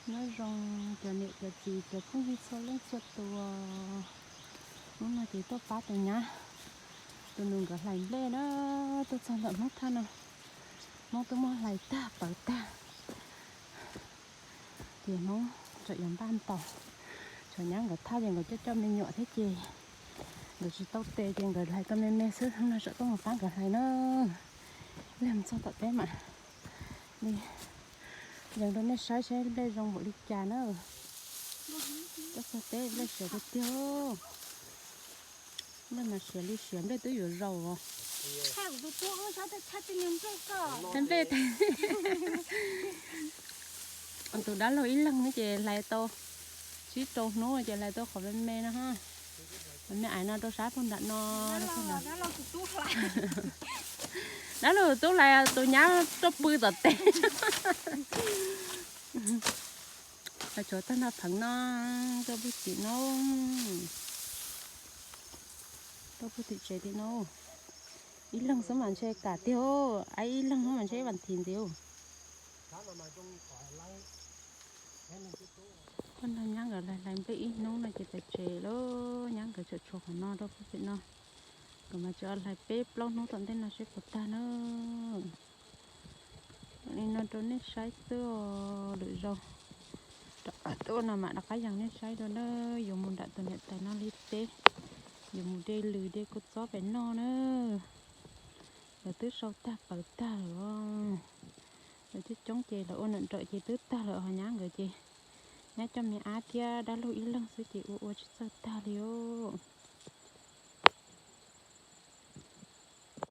Nyob zoo cov niam cov txiv cov phooj ywg txhua leej txhua tus. Hnub no ces tuaj pab tus nyab tus nus nkawd hlais nplej na, tuaj txog ntawm Hmoob thaj no, Hmoob twb muab hlais tag pawv tag, ces Hmoob tseem yuav npaj ntaus. Tshuav nyab nkawd thaj ces nkawd coj coj me nyuam thiab ces nkawd tsis tau tes ces nkawd hlais tau me me xwb, hnub no tseem tuaj mus pab nkawd hlais na. Ib leeg mus txog tom teb mam li yees rau nej saib saib nplej zoo npaum li cas na. Tuaj txog teb nplej siav tiag tiag. Nplej mas siav li siav, nplej twb yuav zaus os. Nplej, tus dab laug ib leeg no ces hlais tau tsib rau hnub ces hlais tau qhov me me no ha. Me aiv no rau sab puag nram no. Dab laug tub hlais, tus nyab tuaj pw tom teb. Tshuav tag nrho pheev no, tuaj pw tim no, tuaj pw tim tsev tim no. Ib leeg xwb mas ntshe kam tiag, ib leeg xwb mas ntshe ib vas thiv ntxiv. Tuaj nrog nyab nkawd hlais hlais nplej ib hnub no ces pem tsev lawm, nyab nkawd tseem tshuav qhov no rau pem no. Nkawd mas tseem hlais peb plaub hnub tom ntej no seb puas tag na. Li no rau nej saib xwb os, lwm zaus rov qab tuaj no mam rov qab yees nej saib dua na. Yuav mus nram tus niam tais no li teb, yuav mus de lws de kua txob pem noj na. Lawv twb sau tag pawv tag lawm os. Lawv coob coob ces lawv ua nrawm nrawm ces twb tag lawm, ho nyab nkawd ces nyab coj me ab thiab dab laug ib leeg xwb ces ua ua tsis txawj tag li os.